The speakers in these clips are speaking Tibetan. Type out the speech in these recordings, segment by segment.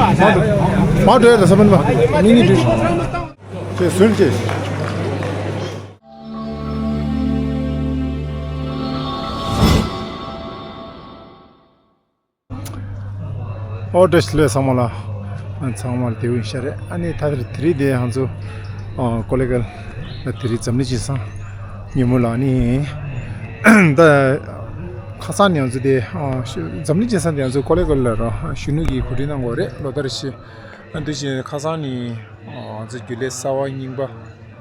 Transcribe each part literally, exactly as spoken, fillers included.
མ་འགྲོ་ཡ་ད་ས་མིན་པ་མི་གཉིས་འགྲོ། ཅེས་ཟུར་ཅེས། ཨོ་བཀྲ་ཤིས་བདེ་ལེགས་ཚང་མ་ལ། ཚང་མ་ལ་དེ་བུན་ཤ་རེད། ཨ་ནི་ད་དེ་རིང་དེ་ང་ཚོ་ཀོ་ལེ་གལ་དེ་རིང་འཛམ་གླིང་སྤྱི་བསང་ཉིན་མོ་ལ་ཨ་ནི་ད་ཁ་སང་ནས་ང་ཚོ་དེ་འཛམ་གླིང་སྤྱི་བསང་དེ་ང་ཚོ་ཀོ་ལེ་གལ་ལ་ར་གཞོན་ནུ་གི་གོ་སྒྲིག་གནང་དགོས་རེད། ལོ་ལྟར་བཞིན། ཨ་འདི་བཞིན་ཁ་སང་ནས་ང་ཚོ་རྒྱུན་ལས་གསར་པ་རྙིང་པ་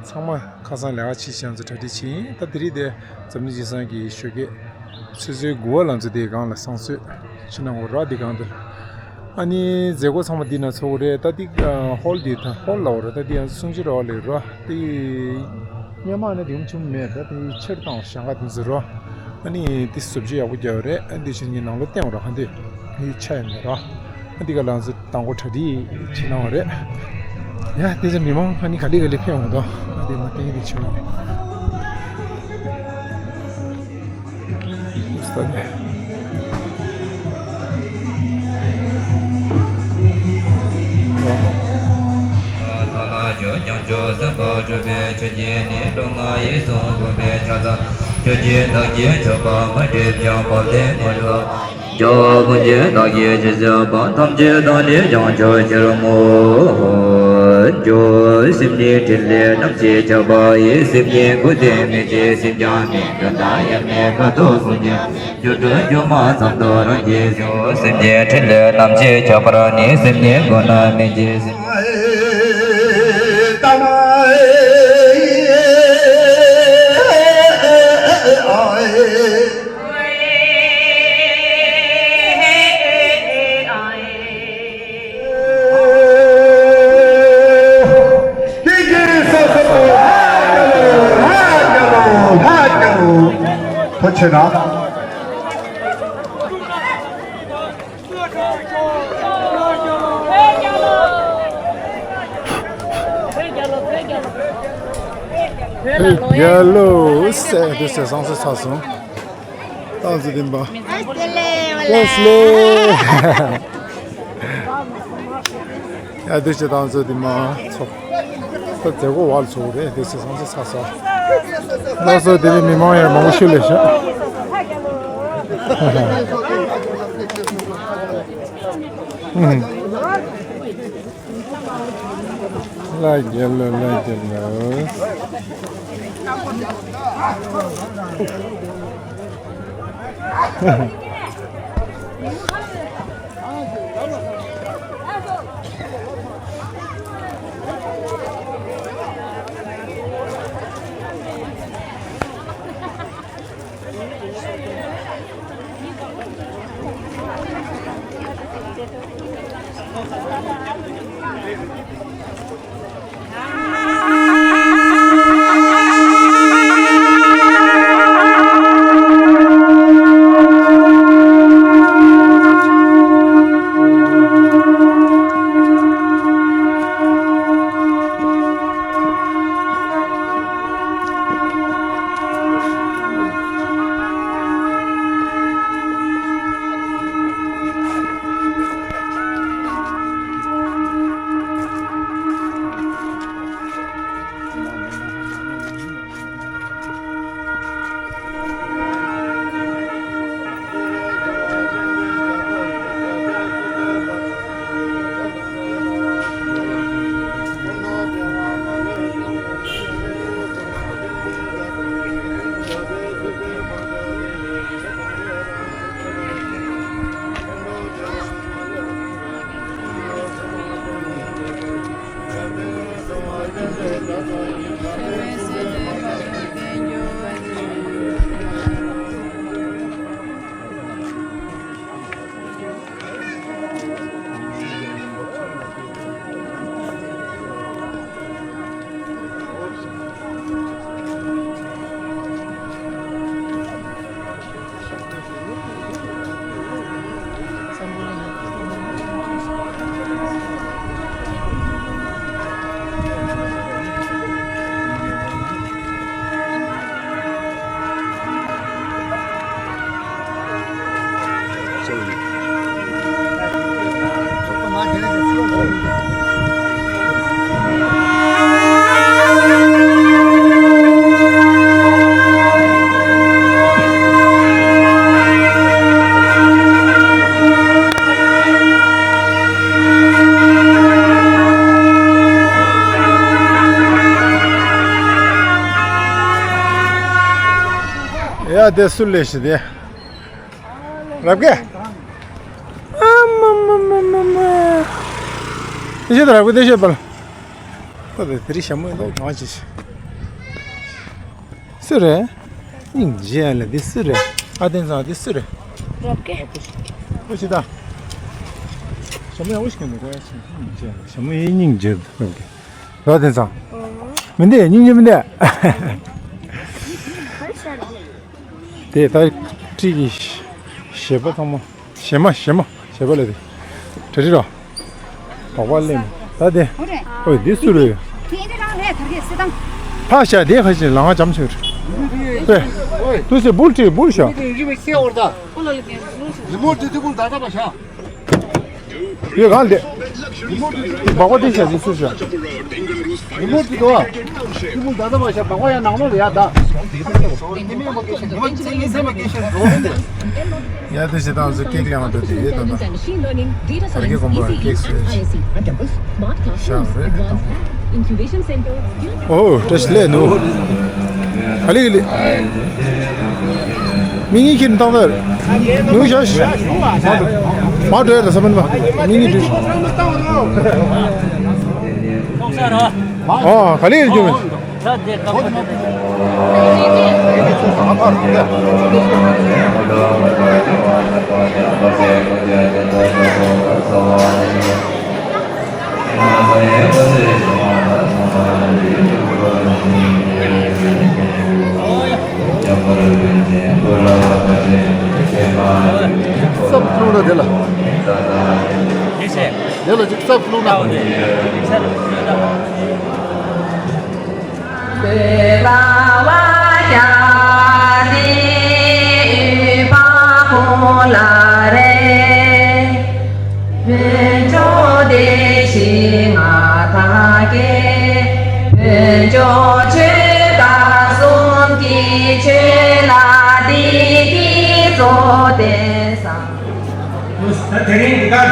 ཚང་མ་ཁ་སང་ལས་ཀ་བྱེད་བྱས་ང་ཚོ་གྲ་སྒྲིག་བྱས་ཡིན། ད་དེ་རིང་དེ་འཛམ་གླིང་སྤྱི་བསང་གི་ཞོགས་ཀས་ཆུ་ཚོད་དགུ་པ་ལ་ང་ཚོ་དེ་སྒང་ལ་བསང་གསོལ་ཕྱི་ནང་འོ་ར་དེ་སྒང་དུ། ཨ་ནི་མཛད་སྒོ་ཚང་མ་འདི་ན་ཚོགས་རེད། ད་འདི་ཧོལ་འདི་ད་ཧོལ་ལ་འོ་ར། ད་འདི་ཡང་སུང་ཅི་ར་བ་ལས་ར་འདི་སྙེ་མ་ནི་དེ་ཡུམ་ཆུང་མེད། ད་འདི་ཕྱིར་བཏང་ཞང་ག་དེ་ཚོ་ར། ཨ་ནི་འདི་བཟོ་བཅོས་ཡག་པོ་རྒྱག་རེད། ཨ་འདི་བཞིན་གྱི་ནང་ལོ་བསྟན་འོ་ར། ཧ་འདི་འདི་ཆ་ཡང་མེད་ར། ཨ་འདི་ག་ལ་ང་ཚོ་དང་པོ་གྲ་སྒྲིག་བྱེད་གནང་བ་རེད། ཡ་དེ་ཚོ་མི་མང་ཨ་ནི་ག་ལེ་ག་ལེ་ཕེབས་འོང་དོ། ཨ་འདི་མ་བསྟན་གྱི་འདི་ཆུང་། ཆོས་ཀྱི་བདག་ཉིད་ཆོས་པ་ཐམས་ཅད་དང་ནི་ཡང་ཆོས་ཕྱིར་མངོན་གྱུར། སེམས་ཉིད་ཕྲིན་ལས་རྣམ་ཤེས་ཁྱབ་པ་ཡི། སེམས་ཉིད་སྐུ་ཚེ་མི་འཆི་སེམས་ཀྱང་མི་འགྲོ། ད་ཡང་མི་ཁ་དོག་ཀུན་ཀྱང་སྒྱུ་འཕྲུལ་སྒྱུ་མ་ཙམ་དུ་རང་རྒྱལ་ཞིང་། སེམས་ཉིད་ཕྲིན་ལས་རྣམ་ཤེས་ཁྱབ་པར་ནི། སེམས་ཉིད་ཀུན་ནས་མི་འཆི་སེམས། ཐུགས་ཆེ་གནང་། བོད་ལ་ལོ་ཡག་ལོ་ཟེར་དུས་ཚོད་བཟང་ས་ཚར་སོང་། ཏང་ཙུའུ་བདུན་པ། ལོ་སི་ལེ། ཡ་དུས་ཚོད་ཏང་ཙུའུ་བདུན་པ་ཚོགས། ད་མཛད་སྒོ་བར་ཚོགས་རེད། དུས་ཚོད་བཟང་ས་ཚར་སོང་། ལགས་སོ། དེ་རིང་མི་མང་ཡང་མང་པོ་ཞིག་སླེབས་ཤག་ལ་རྒྱལ་ལོ། ལ་རྒྱལ་ལོ། ཨ་དེ་སུ་ལས་ཤི་དེ། རབ་གེ། ཨ་མ་མ་མ་མ་མ། དེ་ཤི་ད་རབ་གེ་དེ་ཤི་པ་ལ། ད་དེ་དེ་རི་ཞྭ་མོ་ལོག་གང་ཅི་ཤི། སུ་རེད། སྙིང་རྗེ་ལ་འདི་སུ་རེད། ཨ་བསྟན་ཚང་འདི་སུ་རེད། རབ་གེ། ཨོ་ཤི་ད། ཞྭ་མོ་ཡག་པོ་ཞིག་གྱོན་འདུག་གོ་ཡ་ཆེ་སྙིང་རྗེ་ལ་ཞྭ་མོ་ཡི་སྙིང་རྗེ་རབ་གེ། རོ་བསྟན་ཚང་། མི་འདི་སྙིང་རྗེ་མི་འདི། དེ་ད་ཁྲིད་ཀྱི་ཞེས་པ་ཚང་མ། ཞེ་མ་ཞེ་མ་ཞེ་པ་ལ་དེ། གྲ་སྒྲིག་རོགས། བག་པ་ལེན། ད་དེ། ཨོ་འདི་སུ་རེད། ཕ་ཤ་དེ་ཁ་ཤས་ལ་ང་ཅམ་ཆུར། ཨོ་དུ་སེ་བུལ་ཁྲི་བུལ་ཤ། ཡོད་གང་ལས། བག་པ་དེ་ཤ་དེ་སུ་ཤ། རི་མོ་འདི་དོ། ཁྱི་མོ་ད་ད་མ་ཤ་བག་པ་ཡང་ནང་ལོགས་ལ་ཡ་ད། ཡ་དེ་ཞེ་དང་སུ་ཀེག་ལེན་བ་འདུག་དེ་ཡོད་དོ་ན། ད་རྒྱ་གོམ་པ་ཀེག་སུ་ཤ་རེད་དང་། ཨོ་བཀྲ་ཤིས་ལེ་ནུ། ཨ་ལི་ལི། མི་གཉིས་ཁྱེར་བཏང་ད། ནུ་ཞོ་ཞོ། མ་འགྲོ་ཡ་ད་ས་མིན་པ། མི་གཉིས་འགྲོ། ཨོ་ག་ལེ་ཡིན་རྒྱུ་མེད། སབ་བླུགས་ན་དེ་ལ། དེ་ལ་ཅིག་སབ་བླུགས་ན། ད་དེ་རིང་འདི་གར་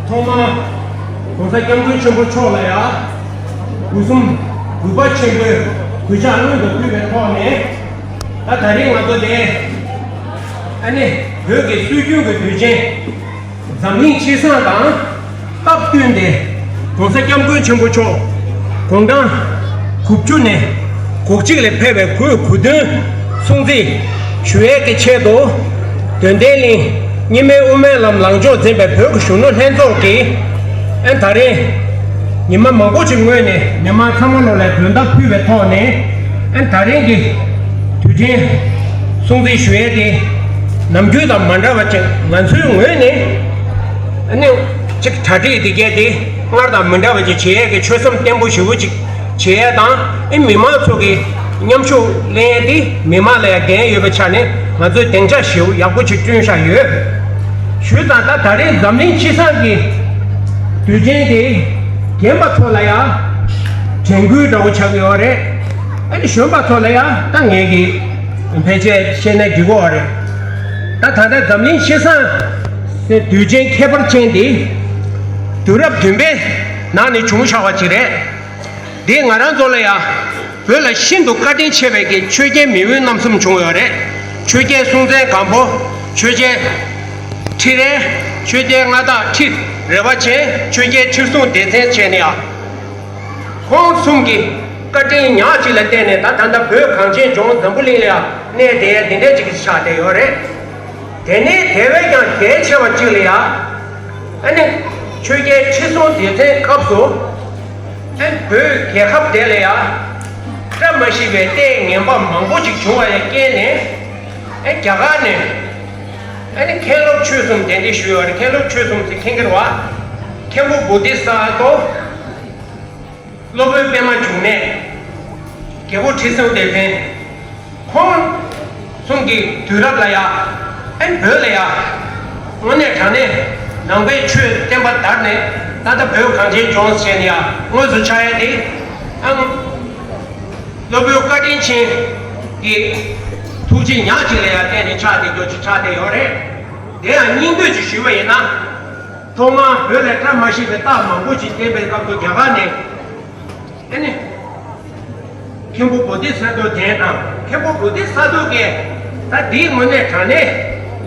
ཐོག་མར་༸གོང་ས་༸སྐྱབས་མགོན་ཆེན་པོ་མཆོག་ལ་ཡང་སྒོ་གསུམ་གུས་པ་ཆེན་པོས་གུས་ཕྱག་སྔོན་དུ་ཕུལ་བའི་ཐོག་ནས། ད་ད་རིང་ང་ཚོ་དེ་ཨ་ནི་བོད་ཀྱི་སྲོལ་རྒྱུན་གྱི་དུས་ཆེན། འཛམ་གླིང་ཆེ་སང་དང་སྟབས་བསྟུན་ཏེ། ༸གོང་ས་༸སྐྱབས་མགོན་ཆེན་པོ་མཆོག་དགུང་གྲངས་དགུ་བཅུ་ནས་དགུ་གཅིག་ལ་ཕེབས་པའི་སྐུའི་གོ་སྟོན་སྲུང་བརྩི་ཞུ་ཡས་ཀྱི་ཆེད་དུ། དོན་ལྡན་གླིང་རྙིང་མའི་དབུ་མའི་ལམ་ལངས་ཕྱོགས་འཛིན་པའི་བོད་ཀྱི་གཞོན་ནུ་ལྷན་ཚོགས་ཀྱིས། ཨ་ད་རེས་ཉི་མ་མང་པོ་ཞིག་སྔོན་ནས་མི་མང་ཚང་མ་ལོ་ལ་མགྲོན་བརྡ་ཕུལ་བའི་ཐོག་ནས། ཨ་ད་རེས་ཀྱི་དུས་དྲན་སྲུང་བརྩི་ཞུ་ཡས་དེ་ནམ་རྒྱུན་དང་མ་འདྲ་བ་ཅིག་ང་ཚོའི་ངོས་ནས་ཨ་ནི་ཅིག་གྲ་སྒྲིག་དེ་གས་དེ་སྔར་དང་མི་འདྲ་བ་ཅིག་བྱེད་ཡས་ཀྱི་ཆོད་སེམས་བརྟན་པོ་ཞེ་པོ་ཅིག་བྱེད་ཡས་དང་། ཨེ་མི་མང་ཚོ་གི་མཉམ་ཞུགས་ལེན་ཡས་དེ་མི་མང་ལ་ཡང་འགན་ཡོད་པའི་ཆ་ནས་ང་ཚོས་སྡིངས་ཆ་ཞེ་པོ་ཡག་པོ་ཅིག་བསྐྲུན་བཞག་ཡོད། ཞུས་ཙང་ད་ད་རེས་འཛམ་གླིང་སྤྱི་བསང་གི་དུས་ཆེན་དེ་རྒན་པ་ཚོ་ལ་ཡང་དྲན་སྐུལ་འདྲ་བོ་ཆགས་ཀྱི་ཡོད་རེད། ཨ་ནི་གཞོན་པ་ཚོ་ལ་ཡང་ད་ངེད་ཀྱི་ཕལ་ཆེར་བཤད་ན་འགྲིག་གི་ཡོད་རེད། ད་ད་ལྟ་འཛམ་གླིང་སྤྱི་བསང་ཟེར་དུས་ཆེན་ཁྱད་པར་ཅན་དེ་དུས་རབས་བདུན་པའི་ནང་ནས་བྱུང་བཞག་པ་ཅིག་རེད། འདི་ང་རང་ཚོ་ལ་ཡང་བོད་ལ་ཤིན་ཏུ་བཀའ་དྲིན་ཆེ་བའི་གི་ཆོས་རྒྱལ་མེས་དབོན་རྣམ་གསུམ་བྱུང་ཡོད་རེད། ཆོས་རྒྱལ་སྲོང་བཙན་སྒམ་པོ། ཆོས་རྒྱལ་ཁྲི་རལ། ཆོས་རྒྱལ་མངའ་བདག་ཁྲི་རལ་པ་ཅན། ཆོས་རྒྱལ་ཁྲི་སྲོང་ལྡེ་བཙན་བྱས་ནས་ཡང་། ཁོང་གསུམ་གྱི་བཀའ་དྲིན་ཉག་གཅིག་ལ་བརྟེན་ནས་ད་ད་ལྟ་བོད་གངས་ཅན་ལྗོངས་འཛམ་བུ་གླིང་ལ་ཡང་གནས་བསྡད་ཡ་འདི་འདྲ་ཅིག་ཆགས་བསྡད་ཡོད་རེད། དེ་ནས་དེ་བས་ཀྱང་གལ་ཆེ་བ་གཅིག་ལ་ཡ། ཨ་ནི་ཆོས་རྒྱལ་ཁྲི་སྲོང་ལྡེ་བཙན་སྐབས་སུ། ཨ་ནི་བོད་རྒྱལ་ཁབ་དེ་ལ་ཡ། བཀྲ་མ་ཤིས་པའི་ལྟས་ངན་པ་མང་པོ་ཅིག་བྱུང་བ་ལ་རྐྱེན་ནས། ཨ་རྒྱ་གར་ནས། ཨ་ནི་མཁན་སློབ་ཆོས་གསུམ་གདན་འདྲེན་ཞུས་ཡོད་རེད། མཁན་སློབ་ཆོས་གསུམ་ཟེར་མཁྱེན་གྱི་རེད་བ། མཁན་པོ་བོ་དྷི་ས་ཏྭ། སློབ་དཔོན་པདྨ་འབྱུང་གནས། རྒྱལ་པོ་ཁྲི་སྲོང་ལྡེ་བཙན། ཁོང་གསུམ་གྱི་དུས་རབས་ལ་ཡ། ཨན་བོད་ལ་ཡ། དངོས་གནས་དྲང་གནས་ནང་པའི་ཆོས་བསྟན་པ་དར་ནས་ད་ལྟ་བོད་གངས་ཅན་ལྗོངས་བྱས་ནས་ཡ་དངོས་སུ་ཆགས་ཡ་དེ། ཨང་། སློབ་དཔོན་བཀའ་དྲིན་ཅན་གྱི་ཐུགས་རྗེ་ཉག་གཅིག་ལ་ཡ་བརྟེན་ནས་ཆགས་བསྡད་རྒྱུ་ཅིག་ཆགས་བསྡད་ཡོད་རེད། དེ་ཡང་སྙིང་བསྡུས་ཅིག་ཞུས་པ་ཡིན་ན། ཐོག་མར་བོད་ལ་བཀྲ་མ་ཤིས་པའི་རྟགས་མང་པོ་ཅིག་བསྟན་པའི་སྐབས་སུ་རྒྱ་གར་ནས། ཨ་ནི། མཁན་པོ་བོ་དྷི་ས་ཏྭ་དྲན་དང་། མཁན་པོ་བོ་དྷི་ས་ཏྭ་གིས་ད་འདིའི་དངོས་གནས་དྲང་གནས་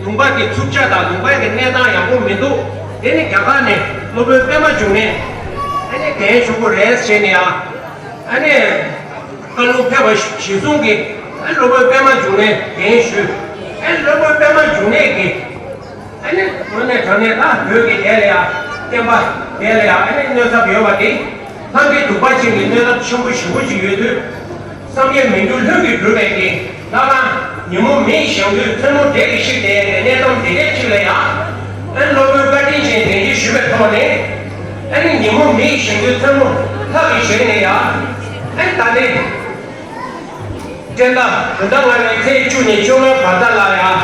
ལུང་པ་འདི་འཚུབ་ཆ་དང་ལུང་པའི་གི་གནས་སྟངས་ཡག་པོ་མི་འདུག་དེ་ནི་རྒྱ་གར་ནས་སློབ་དཔོན་པདྨ་འབྱུང་གནས་ཨ་ནི་གདན་ཞུ་དགོས་རེད་ཟེར་ནས་ཡ། ཨ་ནི་བཀའ་ལུང་ཕེབས་པ་གཞིར་བཟུང་གིས་ཨ་སློབ་དཔོན་པདྨ་འབྱུང་གནས་གདན་ཞུས། ཨ་སློབ་དཔོན་པདྨ་འབྱུང་གནས་ཀྱིས། ཨ་ནི་དངོས་གནས་དྲང་གནས་ད་བོད་ཀྱི་དེ་ལ་ཡང་བསྟན་པ་དེ་ལ་ཡང་ཨ་ནི་གནོད་ཚབས་ཡོད་པ་དེ། ལྷ་འདྲེ་གདུག་པ་ཅན་གྱི་གནོད་ཚབས་ཆེན་པོ་ཞེ་པོ་ཅིག་ཡོད་དུས། བསམ་ཡས་མི་འགྱུར་ལྷུན་གྱིས་གྲུབ་པའི་གི་ལྷ་ཁང་ཉིན་མོ་མེ་ཡིས་ཞིང་དུས་མཚན་མོ་འབྲས་ཀྱིས་བཤིག་སྟེ་གནས་སྟངས་འདི་འདྲའི་ཅིག་ལ་ཡང་། ཨ་ནི་སློབ་དཔོན་བཀའ་དྲིན་ཅན་གདན་འདྲེན་ཞུས་པའི་ཐོག་ནས། ཨ་ནི་ཉིན་མོ་མེ་ཡིས་ཞིང་དུས་མཚན་མོ་ལྷ་གིས་བཞེངས་ནས་ཡང་། ཨ་ནི་ད་ལྟའི། སྤྱན་ཟླ་བོད་ཟླ་ལྔ་པའི་ཚེས་བཅུ་ནས་བཅོ་ལྔ་བར་དག་ལ་ཡང་།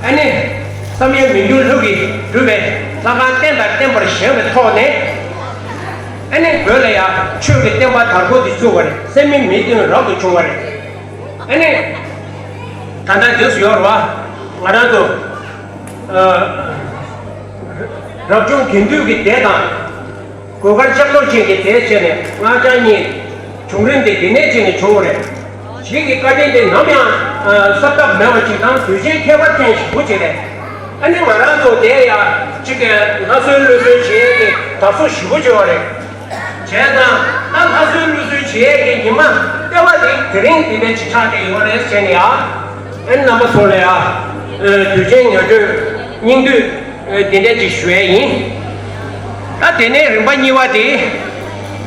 ཨ་ནི། བསམ་ཡས་མི་འགྱུར་ལྷུན་གྱིས་གྲུབ་པའི་ལྷ་ཁང་རྟེན་དང་བརྟེན་པར་བཞེངས་པའི་ཐོག་ནས། ཨ་ནི་བོད་ལ་ཡང་ཆོས་ཀྱི་བསྟན་པ་དར་ཁོ་དེ་བཙུགས་པ་རེད། སད་མི་མི་བསྟུན་རབ་ཏུ་བྱུང་བ་རེད། ཨ་ནི། ད་ལྟ་རྗེས་སུ་ཡོད་རེད་བ། ང་རང་ཚོ། ཨ། རབ་བྱུང་དགེ་འདུན་གྱི་སྡེ་དང་། གོས་དཀར་ལྕགས་སྒྲོག་ཅན་གྱི་སྡེ་བྱས་ནས་སྔགས་འཆང་གཉིས་བྱུང་རིམ་དེ་འདི་ནས་བྱས་ནས་བྱུང་བ་རེད། གཞན་གྱི་བཀའ་དྲིན་དེ་ནམ་ཡང་གསོབ་ཐབས་མེད་པ་ཅིག་དང་དུས་ཆེན་ཁྱད་པར་ཅན་ཞེ་པོ་ཅིག་རེད། ཨ་ནི་ང་རང་ཚོ་དེ་ཡང་གཅིག་གི་ལྷ་གསོལ་ཀླུ་གསོལ་བྱེད་ཡས་ཀྱི་དར་སྲོལ་ཞེ་པོ་ཅིག་ཡོད་རེད། བྱས་ཙང་ད་ལྷ་གསོལ་ཀླུ་གསོལ་བྱེད་ཡས་ཀྱི་ཉི་མ་ལྟེ་བ་དེ་དེ་རིང་འདི་འདྲ་ཅིག་ཆགས་བསྡད་ཡོད་རེད་ཟེར་ནས་ཡང་། ཨ་ནི་རྣམ་པ་ཚོ་ལ་ཡང་། ཨ། དུས་ཆེན་ཉེར་སྤྱོད་སྙིང་བསྡུས། ཨ། དེ་འདྲ་ཅིག་ཞུ་ཡས་ཡིན། ད་དེ་ནས་རིམ་པ་གཉིས་པ་དེ།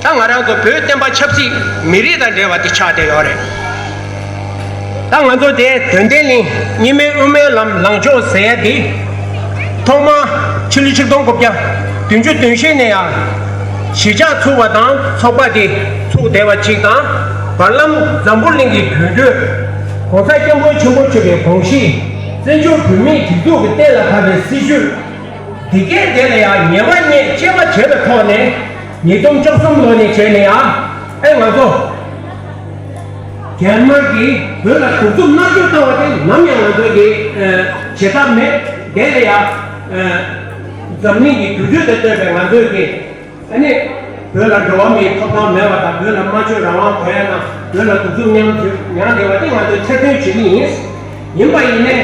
ད་ང་རང་ཚོ་བོད་བསྟན་པ་ཆབ་སྲིད་མི་རིགས་དང་འབྲེལ་བ་དེ་ཆགས་བསྡད་ཡོད་རེད། ད་ང་ཚོ་དེ་དོན་ལྡན་གླིང་གཉིས་སྨན་དབུ་མའི་ལམ་ལངས་ཕྱོགས་ཟེར་ཡ་དེ། ཐོག་མར་ཕྱི་ལོ་ཆིག་སྟོང་དགུ་བརྒྱ་བདུན་ཅུ་དོན་བཞི་ནས་ཡང་གཞིས་ཆགས་ཚུགས་པ་དང་ཚོགས་པ་དེ་ཚུགས་བསྡད་པ་གཅིག་དང་། བར་ལམ་འཛམ་བུ་གླིང་གི་དུད་འགྲོས་༸གོང་ས་༸སྐྱབས་མགོན་ཆེན་པོ་མཆོག་གི་དགོངས་གཞི། བཙན་བྱོལ་བོད་མིའི་སྒྲིག་འཛུགས་ཀྱི་གཏན་ལ་ཕབ་པའི་སྲིད་བྱུས་འདི་གའི་དེ་ལ་ཡང་ཉེས་པ་རྙེད་དཔྱད་པ་བྱས་པའི་ཐོག་ནས། ཉིས་སྟོང་བཅུ་གསུམ་ལོ་ནས་བྱས་ནས་ཡང་ཨེ་ང་ཚོ་རྒྱ་དམར་གྱིས་བོད་ལ་གདུག་རྩུབ་མནར་གཅོད་བཏང་བ་དེ་ནམ་ཡང་ང་ཚོ་གི་བྱེད་ཐབས་མེད། དེ་ལ་ཡང་འཛམ་གླིང་གི་དུད་འགྲོ་དང་བསྟུན་པའི་ང་ཚོས་ཀྱི། ཨ་ནི། བོད་ལ་འགྲོ་བ་མིའི་ཐོབ་ཐང་མེད་པ་དང་། བོད་ལ་སྨྲ་བརྗོད་རང་དབང་དགོས་ཡ་དང་། བོད་ལ་གདུག་རྩུབ་མྱངས་མྱངས་བསྡད་པ་དེ་ང་ཚོས་ཐེར་འདོན་བྱེད་ཀྱི་ཡིན། ཡིན་པ་ཡིན་ནའི།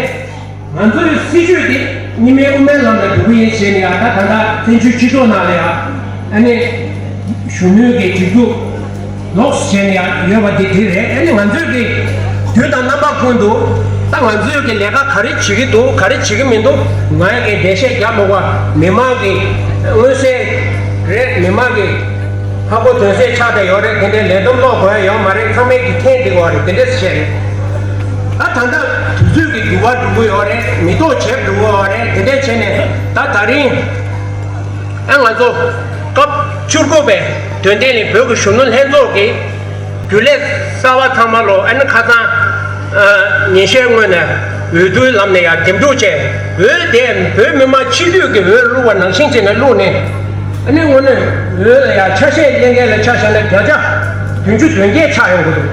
ང་ཚོའི་སྲིད་བྱུས་དེ་གཉིས་སྨན་དབུ་མའི་ལམ་ལ་འགྲོ་གི་ཡིན་ཞེས་ནས་ཡང་ད་ད་ལྟ་བཙན་བྱོལ་སྤྱི་ཚོགས་ནང་ལ་ཡང་ཨ་ནི། གཞོན་ནུའི་གི་སྒྲིག་འཛུགས་ལོགས་སུ་བྱས་ནས་ཡང་ཡོད་པ་དེ་དེ་རེད། ཨ་ནི་ང་ཚོས་ཀྱི་དུས་དང་རྣམ་པ་ཀུན་ཏུ་ད་ང་ཚོས་ཀྱི་ལས་ཀ་ག་རེ་བྱེད་ཀྱི་འདུག་ག་རེ་བྱེད་ཀྱི་མི་འདུག་ང་ཡི་གི་འགྲེལ་བཤད་རྒྱག་མི་དགོས། མི་མང་གི་མངོན་གསལ་རེད། མི་མང་གི་ཧ་གོ་དོན་གསལ་ཆགས་བསྡད་ཡོད་རེད། དེ་འདྲའི་ལས་བསྡོམས་ཀློག་དགོས་ཡ་ཡོད་མ་རེད། ཚང་མས་ཀྱི་མཁྱེན་བསྡད་ཡོད་རེད། དེ་འདྲས་བཤད་རེད། ད་ད་ལྟ་དུས་ཚོད་ཀྱི་འགྱུར་བ་འགྲོ་གི་ཡོད་རེད། མི་ཐོག་བརྗེ་འགྲོ་གི་ཡོད་རེད། དེ་འདྲས་བྱས་ནས་ད་ད་རིང་ཨ་ང་ཚོ་སྐབས་བཅུ་དགུ་པའི་དོན་ལྡན་གླིང་བོད་ཀྱི་གཞོན་ནུ་ལྷན་ཚོགས་ཀྱི་རྒྱུན་ལས་གསར་པ་ཚང་མ་ལོ་ཨ་ནི་ཁ་སང་ཨ་ཉིན་ཤས་སྔོན་ནས་འོས་བསྡུའི་ལམ་ནས་ཡར་འདེམས་སྒྲུག་བྱས། འོས་དེ་བོད་མི་མང་སྤྱི་འཐུས་ཀྱི་འོས་བླུགས་པ་ནང་བཞིན་བྱས་ནས་བླུགས་ནས། ཨ་ནི་དངོས་གནས་འོས་ལ་ཡང་ཆ་ཤས་ལེན་མཁན་ལ་ཆ་བཞག་ན་བརྒྱ་ཆ་བདུན་ཅུ་དོན་བརྒྱད་ཆགས་ཡོང་གི་འདུག་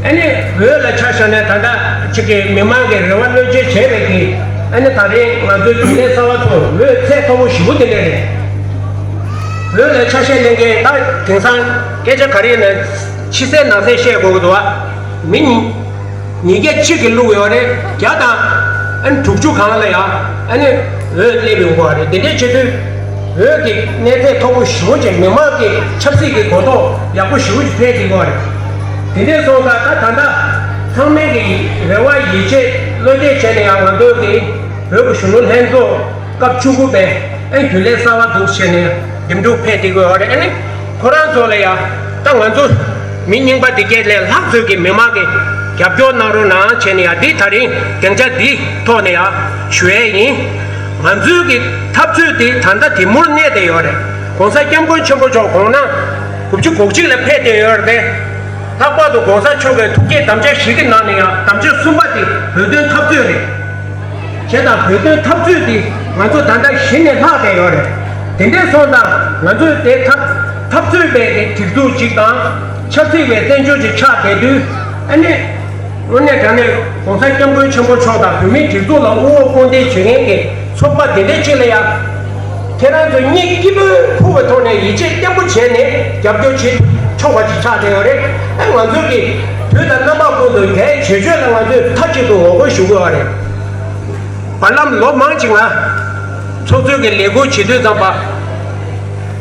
ཨ་ནི་འོས་ལ་ཆ་བཞག་ན་ད་ལྟ་ཅིག་གི་མི་མང་གི་རེ་བ་བློས་བཅོལ་བྱས་པའི་གི་ཨ་ནི་ད་རེས་ང་ཚོའི་རྒྱུན་ལས་གསར་པ་ཚོ་འོས་ཚད་མཐོ་པོ་ཞེ་པོ་དེ་འདྲ་རེད། འོས་ལ་ཆ་ཤས་ལེན་མཁན་ད་དེང་སང་སྐད་ཆ་ག་རེ་ཡིན་ན་ཕྱི་གསལ་ནང་གསལ་བཤད་དགོས་ཀྱི་འདུག་བ། མི་ཉིས་ཉིས་བརྒྱ་གཅིག་གིས་བླུགས་ཡོད་རེད། བརྒྱ་དང་ཨ་ནི་དྲུག་ཅུ་གང་ལ་ཡང་ཨ་ནི་འོས་སླེབས་ཡོང་གི་རེད། དེ་འདྲའི་ཆེད་དུ་འོས་ཀྱི་གནས་ཚད་མཐོ་པོ་ཞེ་པོ་ཅིག་མི་མང་གི་ཆབ་སྲིད་ཀྱི་གོ་རྟོགས་ཡག་པོ་ཞེ་པོ་ཅིག་འཕེལ་བསྡད་ཡོད་རེད། དེ་འདྲའི་སོང་ཙང་ད་ད་ལྟ་ཚང་མས་ཀྱི་རེ་བ་ཡིད་ཆེས་བློ་གཏད་བྱས་ནས་ཡང་ང་ཚོའི་གི་བོད་ཀྱི་གཞོན་ནུ་ལྷན་ཚོགས་སྐབས་བཅུ་དགུ་པའི་ཨ་རྒྱུན་ལས་གསར་པ་འཛུགས་བྱས་ནས་འདེམས་སྒྲུག་འཕེལ་བསྡད་ཡོད་རེད། ཨ་ནི་ཁོ་རང་ཚོ་ལ་ཡང་ད་ང་ཚོ་མི་རྙིང་པ་འདི་གས་ལས་ལྷག་ཚོས་ཀྱི་མི་མང་གི་རྒྱབ་སྐྱོར་གནང་རོགས་གནང་བྱས་ནས་ཡང་འདི་ད་རིང་སྡིངས་ཆ་འདི་ཐོག་ནས་ཡང་ཞུ་ཡས་ཡིན། ང་ཚོའི་གི་འཐབ་རྩོད་འདི་ད་ལྟ་དེ་མུར་གནས་བསྡད་ཡོད་རེད། ༸གོང་ས་༸སྐྱབས་མགོན་ཆེན་པོ་མཆོག་དགུང་ན་དགུ་བཅུ་གོ་གཅིག་ལ་ཕེབས་བསྡད་ཡོད་རེད། ལྷག་པར་དུ་༸གོང་ས་མཆོག་གི་ཐུགས་བསྐྱེད་དམ་བཅའ་བཞི་གི་ནང་ནས་ཡང་དམ་བཅའ་གསུམ་པ་དེ་བོད་དོན་འཐབ་རྩོད་རེད། བྱས་ཙང་བོད་དོན་འཐབ་རྩོད་དེ་ང་ཚོ་ད་ལྟ་གཞི་ནས་ལྷག་བསྡད་ཡོད་རེད། དེ་འདྲས་སོང་ཙང་ང་ཚོས་དེ་འཐབ་འཐབ་རྩོད་པའི་གི་སྒྲིག་འཛུགས་ཅིག་དང་ཆབ་སྲིད་པའི་བཙན་བྱོལ་ཅིག་ཆགས་བསྡད་དུས། ཨ་ནི་དངོས་གནས་དྲང་གནས་༸གོང་ས་༸སྐྱབས་མགོན་ཆེན་པོ་མཆོག་དང་བོད་མིའི་སྒྲིག་འཛུགས་ལ་དབུ་འོག་དཔུང་འདེགས་བྱེད་མཁན་གྱི་ཚོགས་པ་དེ་འདྲས་ཅིག་ལ་ཡང་ཁྱེད་རང་ཚོ་སྙིང་སྐྱིད་པོས་ཕུགས་པའི་ཐོག་ནས་ཡིད་ཆེས་བརྟན་པོ་བྱས་ནས་རྒྱབ་སྐྱོར་བྱེད་ ཆོག་པ་ཅིག་ཆགས་བསྡད་ཡོད་རེད། ཨ་ང་ཚོ་གི་བོད་དང་རྣམ་པ་ཀུན་ཏུ་གལ་ཆེ་ཤོས་ལ་ང་ཚོས་མཐའ་གཅིག་ཏུ་ངོ་རྒོལ་ཞུ་དགོས་པ་རེད། བར་ལམ་ལོ་མང་ཅིག་ང་ཚོགས་གཙོའི་གི་ལས་ཁུར་བྱེད་དུས་ཙམ་པ།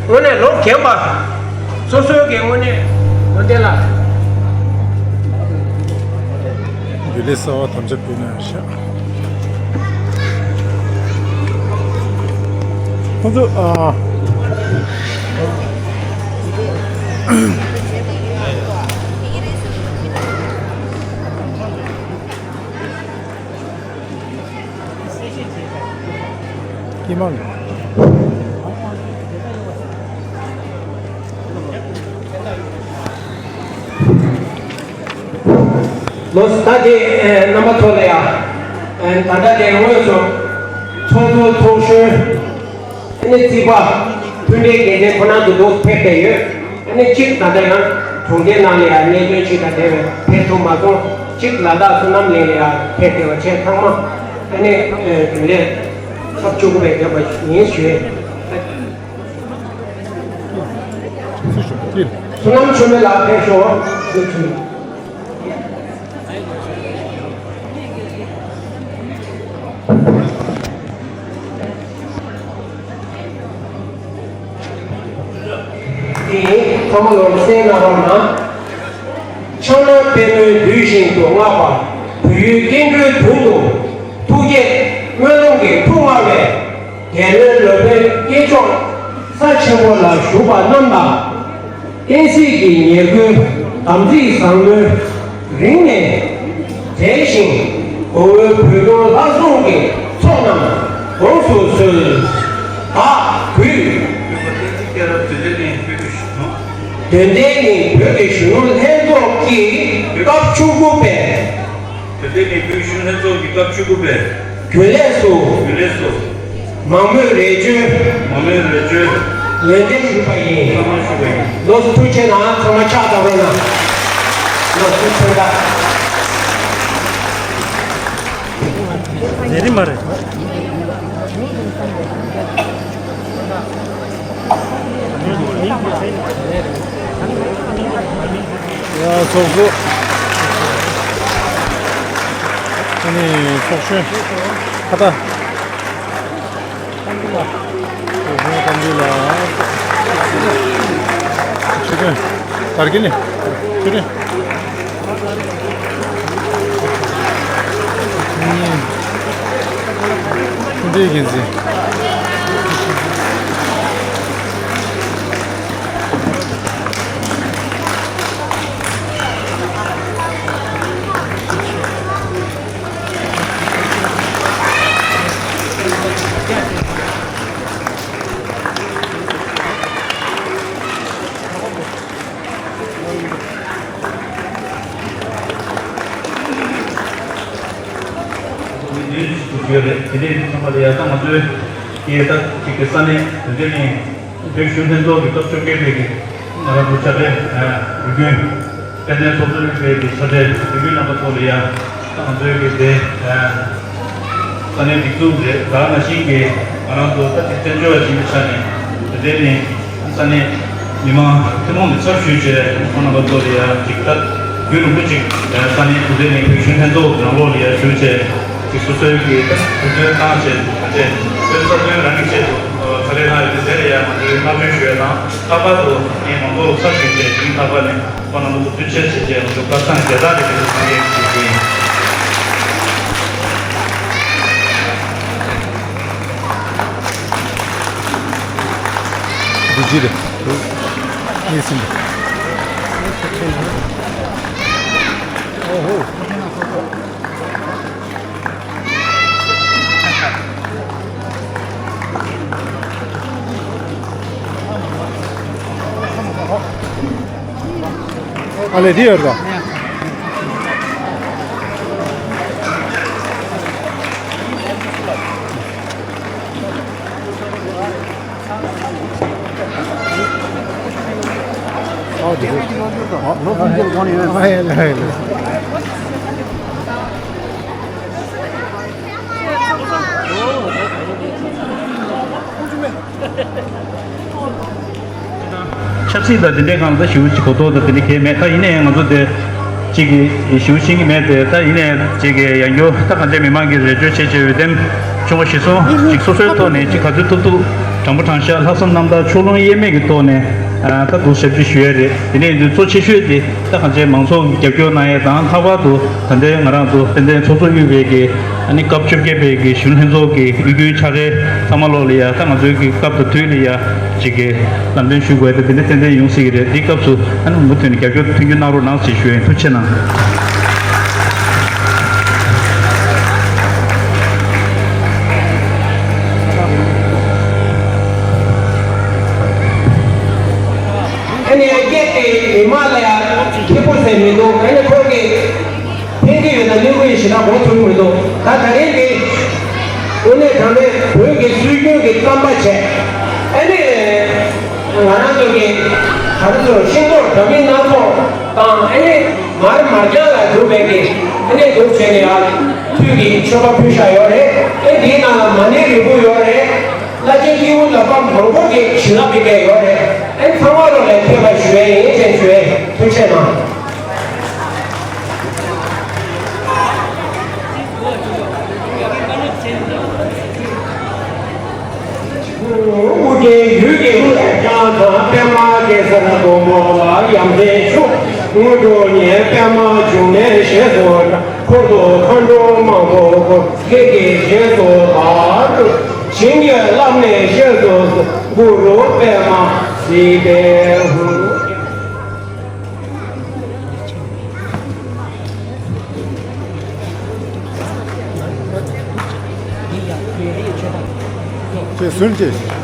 དངོས་གནས་ལོ་རྒན་པ། སོ་སོའི་གི་དངོས་གནས་འོན་ཏེ་ལ། འབྲས་གསར་པ་དམ་བཅའ་ཕུལ་ན་ཤག་ཁོང་ཚོ་ཨ། ཀྱེ་མ་ལོ། ལོ་ད་དེ་རྣམ་པ་ཚོ་ལ་ཡ། ད་ལྟ་དེ་དངོས་སུ་ཚོགས་གཙོ་ཚོགས་གཞོན། ཨ་ནི་རྩིས་པ། མཐུན་འབྲེལ་འགན་འཛིན་ཁོ་ན་ཚོ་འདུག་ཕེབས་བསྡད་ཡོད། ཨ་ནི་གཅིག་ད་ལྟ་ཡང་གྲོང་སྡེ་ནང་ལ་ཡང་གནད་དོན་ཅིག་དང་འབྲེལ་བའི་ཕེབས་ཐུབ་མ་སོང་། གཅིག་ལ་དྭགས་བསོད་ནམས་གླིང་ལ་ཡང་ཕེབས་བསྡད་པ་བཅས་ཚང་མ་ཨ་ནི་རྒྱུན་ལས་སྐབས་བཅུ་དགུ་པའི་རྒྱབ་པ་ཡིན་ཞུས། བསོད་ནམས་ཆོས་འཕེལ་ལགས་ཕེབས་ཤོག་དེ་ཚང་མ་ལོག་གསན་གནང་རོགས་གནང་། ཕྱག་ན་པདྨོས་འདུད་བཞིན་དུ་བསྔགས་པ། བོད་ཡུལ་སྐྱེ་འགྲོའི་དོན་དུ། ཐུགས་བསྐྱེད་སྨོན་ལམ་གྱི་ཐུགས་མངའ་བས། རྒྱལ་བློན་སློབ་དཔོན་སྐྱེས་མཆོག་ས་ཆེན་པོ་ལ་བཞུགས་པ་རྣམས་དང་། བསྟན་སྲིད་ཀྱི་ཉེར་མཁོའི་དམ་ཚིག་བཟང་པོའི་རིང་ནས་མཛེས་ཤིང་གོ་བོའི་བོད་སྐྱོང་ལྷ་སྲུང་གི་ཚོགས་རྣམས་དགོངས་སུ་གསོལ། བདག་གུས། དོན་ལྡན་ནི་བོད་ཀྱི་གཞོན་ནུ་ལྷན་ཚོགས་ཀྱི་སྐབས་བཅུ་དགུ་པའི། དོན་ལྡན་ནི་བོད་གཞོན་ལྷན་ཚོགས་ཀྱི་སྐབས་བཅུ་དགུ་པའི། རྒྱུན་ལས་སུ། རྒྱུན་ལས་སུ། མང་མོས་རེ་བཅོལ། མང་མོས་རེ་བཅོལ། ངོས་འཛིན་ཞུས་པ་ཡིན། ཐུགས་རྗེ་གནང་། ཚང་མ་ཕྱག་བརྡབ་རོགས་གནང་། ལགས་སོ། ཐུགས་རྗེ་གནང་། ལས་རིམ་མ་རེད། ཡ་ཚོགས་གཙོ། ཨ་ནི་ཚོགས་གཞོན། ཁ་བརྡ། ཚོགས་གཞོན་གཏམ་རྒྱུད་ལགས། ཆོས་སྒྲོན། དར་རྒྱས་ནས། ཆོས་སྒྲོན། འདི་ཡིན་ཟིན། དེ་ནས་ཚང་མ་ལ་ཡ་ད་ང་ཚོའི་སྐད་ད་ཅིག་གི་ས་གནས་དེ་འདྲ་ནས་བོད་གཞོན་ལྷན་ཚོགས་ཀྱི་སྐབས་བཅོ་བརྒྱད་པའི་གི་ང་རང་ཚོ་ཕྱག་ལས་རུ་དཀོན། དཔལ་ལྡན་ཚོགས་གཙོ་རིམ་པའི་གི་ཕྱག་ལས་རྒྱུན་ལྡན་རྣམ་པ་ཚོ་ལ་ཡ་ང་ཚོའི་གི་དེ་ས་གནས་སྒྲིག་འཛུགས་རེད། ད་ནང་བཞིན་གི་ང་རང་ཚོ་ད་དེ་བཙན་བྱོལ་བ་ཞིག་ཡིན་པའི་ཆ་ནས་དེ་འདྲའི་ནས་ས་གནས་མི་མང་ཐུན་མོང་གི་ཚབ་ཞུས་བྱས་ཁོང་རྣམ་པ་ཚོ་ལ་ཡ་ཅིག་ད་རྒྱུན་རིང་པོ་ཅིག་ས་གནས་དེ་འདྲའི་ནས་བོད་གཞོན་ལྷན་ཚོགས་ནང་ལོགས་ལ་ཡ་ཞུས་བྱས་ཅིག་སོ་སོའི་གི་དུས་ཚོད་བཏང་བྱས་ད་ཆ་བོད་རྩ་དོན་རང་གི་ཆེད་དུ་ཕྱག་ལས་གནང་ཡོད་དེ་དེ་ལ་ཡ་ང་ཚོའི་བསྔགས་བརྗོད་ཞུ་ཡ་དང་། ལྷག་པར་དུ་ངས་མང་ཚོགས་ཚབ་ཞུས་ཏེ་དེ་རིང་ལྷག་པར་ནས་ཁོང་རྣམ་པ་ཚོ་བསྟུན་ཆེད་བྱས་རྗེས་ང་ཚོ་བཀའ་བཟང་རྒྱ་སྟག་རེད་ཞུ་རྒྱུ་ཡིན། འདི་ཅི་རེད། ངས་ཟིན། ཨོ་ཧོ། ཨ་ལས་འདི་ཡོད་རེད། ཨ་འདི་རེད། ཨ་ལས་འདི་ཡོད་རེད། ཆབ་སྲིད་དང་དེ་འདྲའི་སྒང་ལ་ད་ཞེ་པོ་ཅིག་གོ་རྟོགས་དང་དེ་འདྲ་གང་ཡང་མེད། ད་ཡིན་ནའི་ང་ཚོ་དེ་གཅིག་གིས་ཞེ་པོ་ཤེས་ཀྱི་མེད་དེ། ད་ཡིན་ནའི་གཅིག་གིས་ཡང་བསྐྱར་ད་གང་ཅི་མི་མང་གིས་རེ་བཅོལ་བྱས་བྱས་པའི་དེ་ཆུང་བ་ཞིག་སོང་ཅིག་སོ་སོའི་ཐོག་ནས་ཅིག་ག་ཚོད་ཐུབ་ཐུབ་དྲང་པོ་དྲང་བཞག་ལྷག་བསམ་རྣམ་དག་ཕྱོགས་ལྷུང་དབྱེར་མེད་ཀྱི་ཐོག་ནས་ད་འདུག་ཞབས་ཕྱི་ཞུ་ཡ་རེད། དེ་ནས་འདི་གཙོ་ཆེ་ཤོས་དེ་ད་གང་ཅི་མང་ཚོགས་ཀྱི་རྒྱབ་སྐྱོར་གནང་ཡ་དང་། ལྷག་པར་དུ་ད་ལྟའི་ང་རང་ཚོ་དཔལ་ལྡན་ཚོགས་གཙོ་དབུས་པའི་གི་ཨ་ནི་སྐབས་བཅོ་བརྒྱད་པའི་གི་གཞོན་ལྷན་ཚོགས་ཀྱི་དབུས་རྒྱུན་ཕྱག་སྦྲེལ་ཚང་མ་ལོག་ལ་ཡ། ད་ང་ཚོའི་གི་སྐབས་དང་དུས་ལ་ཡ་ཅིག་གི་ལམ་སྟོན་ཞུ་དགོས་ཡ་དེ་དེ་འདྲ་ཏན་ཏན་ཡོང་སྲིད་ཀྱི་རེད། དེའི་སྐབས་སུ་ཨ་ནི་མུ་མཐུད་ནས་རྒྱབ་སྐྱོར་མཐུན་འགྱུར་གནང་རོགས་གནང་ཞེས་ཞུ་ཡིན། ཐུགས་རྗེ་གནང་། ཨ་ནི་སྐད་དེ་མི་མང་ལ་ཡ་ཁེ་པོ་ཟེར་མི་འདུག་ཨ་ནི་ཁོང་གིས་ཕན་གྱི་ཡོད་ན་གནོད་ཀྱི་ཡོད་ཞེ་དྲག་གོ་ཐུབ་ཀྱི་མི་འདུག་ད་ད་རེས་འདི་དངོས་གནས་དྲང་གནས་བོད་ཀྱི་སྲོལ་རྒྱུན་གྱི་རྩམ་པ་བྱས། ཨ་ནི་ང་རང་ཚོ་གི་ད་རེས་ཚོ་ཤིང་ཏོག་དྲ་མིག་སྣ་ཚོགས་དང་། ཨ་ནི་མར་མར་རྐྱང་ལ་འདུག་པའི་གི་ཨ་ནི་འདུག་བྱས་ནས་ཡར་ཐུད་ཀྱི་མཆོད་པ་ཕུལ་བཞག་ཡོད་རེད། ཨ་འདིའི་ནང་ལ་མ་ཎི་རིལ་བུ་ཡོད་རེད། བླ་ཆེན་སྐྱེས་བུ་ལ་ཕ་མང་པོ་གི་བྱིན་རླབས་ཡོད་པའི་ཡོད་རེད། ཨ་ཚང་མ་ལོ་ལ་མཁས་པ་ཞུ་ཡས་ཡིན་ཞེས་ཞུ་ཡས། ཐུགས་རྗེ་གནང་། ཨོ་རྒྱན་ཡུལ་གྱི་ཀྱང་དང་། པདྨ་གེ་སར་སྒོ་མོ་ལ་ཡ་མཚན་མཆོག་དངོས་གྲུབ་བརྙེས། པདྨ་འབྱུང་གནས་ཞེས་སུ་གྲགས། འཁོར་དུ་མཁའ་འགྲོ་མང་པོ་བསྐོར། སྐད་ཀྱི་རྗེས་སུ་བདག་འགྲོ། བྱིན་གྱིས་བརླབས་ནས་གཤེགས་སུ་གསོལ། གུ་རུ་པདྨ་སིདྡྷི་ཧཱུྃ། ཅེས་གསོལ་ཅེས།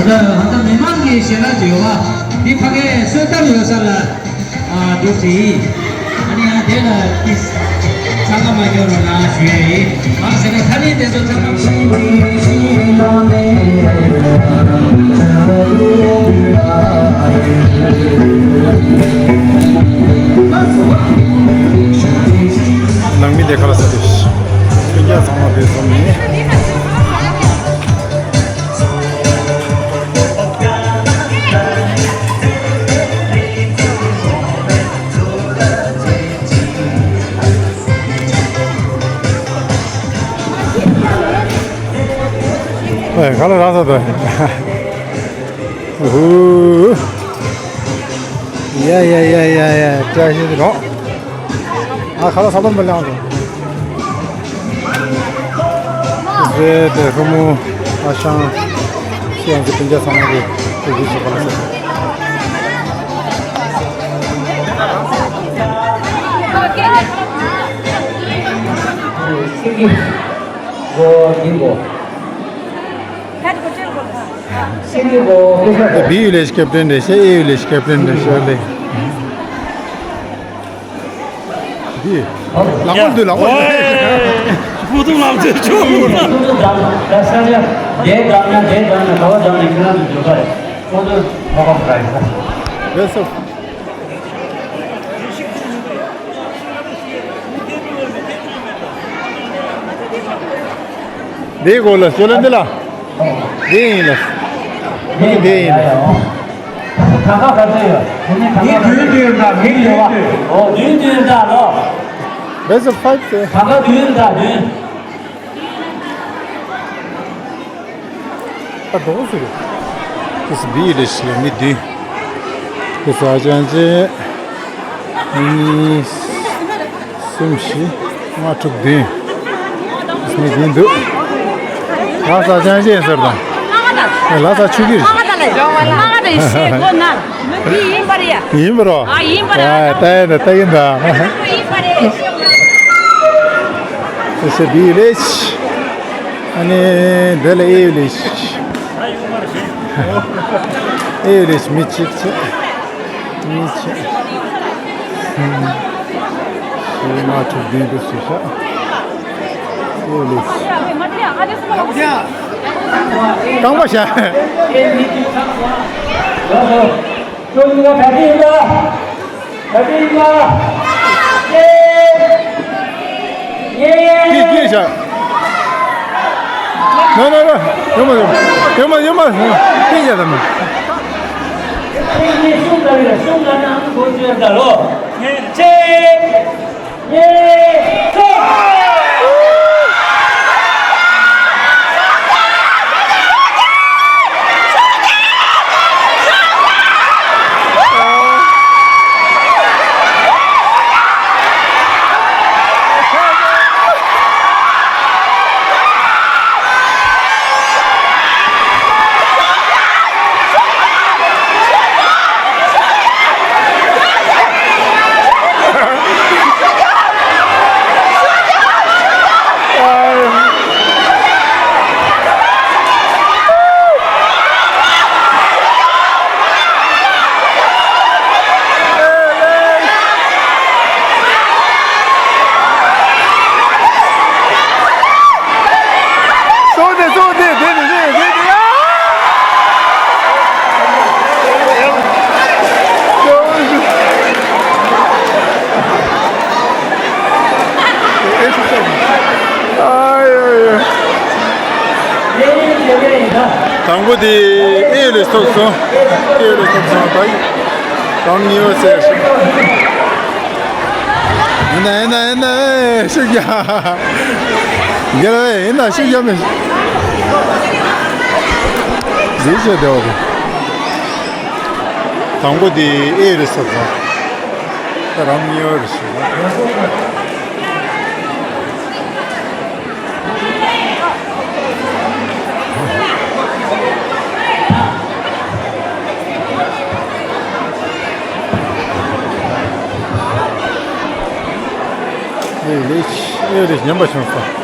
ད་ལྟ་མི་མང་གི་ཞལ་ལག་ཅིག་ཡོད་པ། འདི་ཕ་གའི་གསོལ་ཐབ་ཡོད་ས་ལ་ཨ་འགྲོ་ཟེར་ཡིན། ཨ་ནི་ཡང་དེ་ལ་ཏིས་ཚང་མ་མ་སྐྱོར་རོགས་གནང་ཞུ་ཡ་ཡིན། མང་ཟེར་ན་ཁ་ལས་དེ་ཚོ་ཚང་མ། ནང་མི་དེ་ག་ལ་ས་དེ་སྤུན་ཀྱག་ཚང་མ་དེ་ཚོ་མིན། ཨེ། ག་ལ་རག་ས་དོ། ཧུ། ཡ་ཡ་ཡ་ཡ་ཡ། བཀྲ་ཤིས་བདེ་ལེགས། ཨ། ཁ་ལག་ས་ལོ་མི་ལང་དོ། རེད་དེ། ཧུ་མུ། ཨ་ཞང་། ཁྱེད་རང་ཚོ་སྤུན་ཀྱག་ཚང་མ་གི་ཐུགས་རྗེ་ཆེ། ག་ལ་ས། སེང་གེ་མགོ། འདི་མགོ། སེང་གེ་མགོ་སྐད་ཆ། བི་ཡུལ་ལས་ཀེབ་ཏན་རེད་ཤག་ཨེ་ཡུལ་ལས་ཀེབ་ཏན་རེད་ཤག་ལེ། འདི། ལག་པ་འདུག་ལག་པ་འདུག་ཕུ་ཐུང་ལག་ཚོས་ཆོག་ལ་ས་ཡ། དེ་དང་ན་དེ་དང་ན་ག་བ་དང་ནས་ཁྱེད་རང་ཚོ་འཇོག་ག་རེད། ཁོ་ཚོ་ལག་པ་འདུག་ག་རེད། རེད་སོ། འདིའི་སྐོར་ལ་ཞུ་ལ་འདི་ལ། འདི་ཡིན་ལ། འདི་ཡིན་ལ། ད་ག་ག་ཚོད་ཡོད། འདི་བདུན་བདུན་དང་མིག་ཡོད་པ། ཨོ། བདུན་བདུན་དང་ལོ། Best of five ཟེར། ད་ག་བདུན་དང་བདུན། ད་དོག་ཟེར། ཁོས་བི་ཡི་ལས་ཤི་ལ་མི་བདུན། ཁོས་ཨ་ཅང་ཅེ། མི་གཉིས། གསུམ། བཞི། ལྔ། དྲུག་བདུན། ཁོས་མི་བདུན་འདུག་ལ་ས་ཅང་ཅེ་ཟེར་དང་། ལ་ས་ཆུ་གིར། ཡིན་པ་རེད། ཡིན་པ་རོ། ཨ། ཡིན་པ་རེད། ད་ཡིན་ད་ད་ཡིན་ད། ཡིན་པ་རེད། ཁོས་བི་ཡི་ལས། ཨ་ནི་འདི་ལ་ཨེ་ཡུལ་ལས། ཨེ་ཡུལ་ལས་མི་གཅིག་བྱས། མི་གཅིག་བྱས། ཨུམ། ཞེ་ལྔ་དྲུག་བདུན་དུ་ཞེ་ཤ། ཨེ་ཡུལ་ལས། རྐང་པ་བྱ། ཁྱོད་གཉིས་ཀ་ག་གི་ཡིན་པ། ག་དུས་ཡིན་ན། ཡེ། ཡེ། ཡེ་ཡེ། ཀི་ཀི་ཤ། ན་ན་ན། ཡོད་མ་ཡོད་མ་ཡོད་མ་ཡོད་མ། ཀི་ཡ་ད་ན། ཀི་ཀི་གསུམ་ད་རེད། གསུམ་ད་ནང་གོ་ཅོས་ད་ལོ། ཅེ། ཡེ། ཅེ། སོང་སྟེ་སོང་སྟེ་དེ་ནི་རེད་རེད་རེད། ཨ་ཡ་ཡ། དང་པོ་དེ་ཨེ་ཡོད་ལས་ཐོབ་སོང་། ཨེ་ཡོད་ལས་ཐོབ་སོང་། ད་ཡིན། དང་གཉིས་པ་ཟེར། ཡིན་ན་ཡིན་ན་ཡིན་ན། ཨེ་ཤུགས་རྒྱག་རྒྱལ་བས་ཡིན་ན་ཤུགས་རྒྱག་མེད། ཟིག་བྱས་བསྡད་པ་རེད། དང་པོ་དེ་ཨེ་རེད་ཟེར་བ། ད་རང་གཉིས་པ་རེད་ཟེར་བ། ཨེ་ལེ། ཨེ་ལེ། ཉན་པ་བྱུང་སོང་།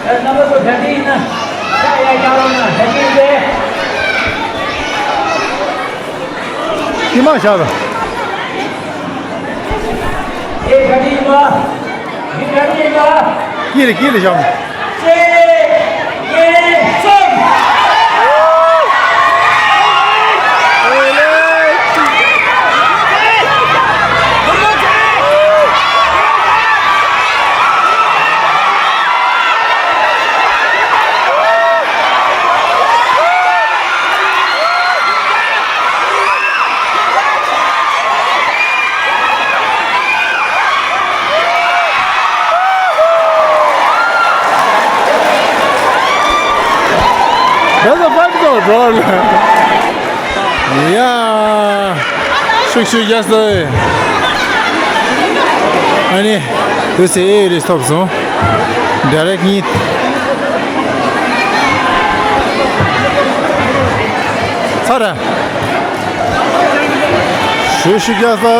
རྣམ་པ་ཚོ་གྲ་སྒྲིག་ཡིན་ན་ཆ་ཡ་རྒྱག་རོགས་གནང་། གྲ་སྒྲིག་རེད། ཁྱི་མ་བཞག་རོགས། ཨེ་གྲ་སྒྲིག་ཡིན་པ། མི་གྲ་སྒྲིག་ཡིན་པ། ཀྱི་རེ་ཀྱི་རེ་བཞག་མ། ཅེ། ཡེ་སོང་། That's a five goal, bro. Yeah. ཤུགས་ཤུགས་རྒྱག་སོང་། ཨ་ནི། དུས་ཚོད་ཨེ་རེ་ཐོབ་སོང་། ཌའི་རེག་གཉིས། ཚར་ར། ཤུགས་ཤུགས་རྒྱག་སོང་།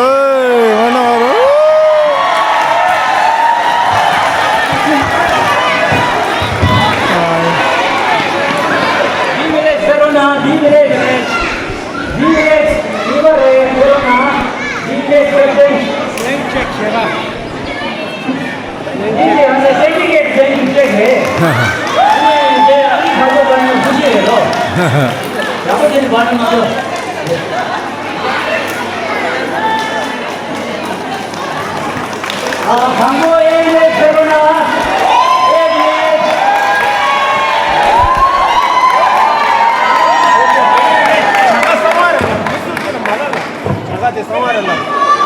ཨེ་ང་ན་རོ། ཨ། ཌི་མི་རེད་ཟེར་རོ་ན། ཌི་མི་རེད། ཌི་མི་རེད། ཌི་མི་རེད་ཟེར་རོ་ན། ཌི་མི་རེད་ཟེར་རོ། ནེམ་ཅེག་བྱས་པ། ནེམ་ཅེག་ནེམ་ཅེག་ཟེར་ནི་ཅེག་རེད། ཨ་ནི་དེ་ཨ་ནི་ཁ་ལོ་ག་ནས་བུ་ཤེས་རེད་ལོ། ཡག་པོ་དེ་ནི་བར་ནས་མ་ལོ། ཨ། དང་པོ་ཨེ་ལེ་ཁེ་རོ་ན། ཨེ་ལེ།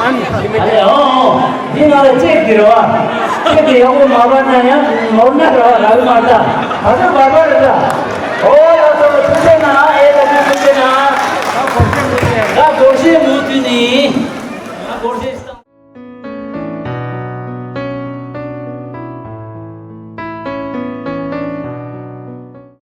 ཨ་ལེ། ཨོ་ཨོ། འདི་ང་ལ་ཅེག་འདི་རེད་བ། ཅེག་འདི་ཡག་པོ་མ་བར་ན་ཡང་ནོར་ན་རེད་བ། རག་མ་ད། ད་ཆ་བར་བར་རེད་ད།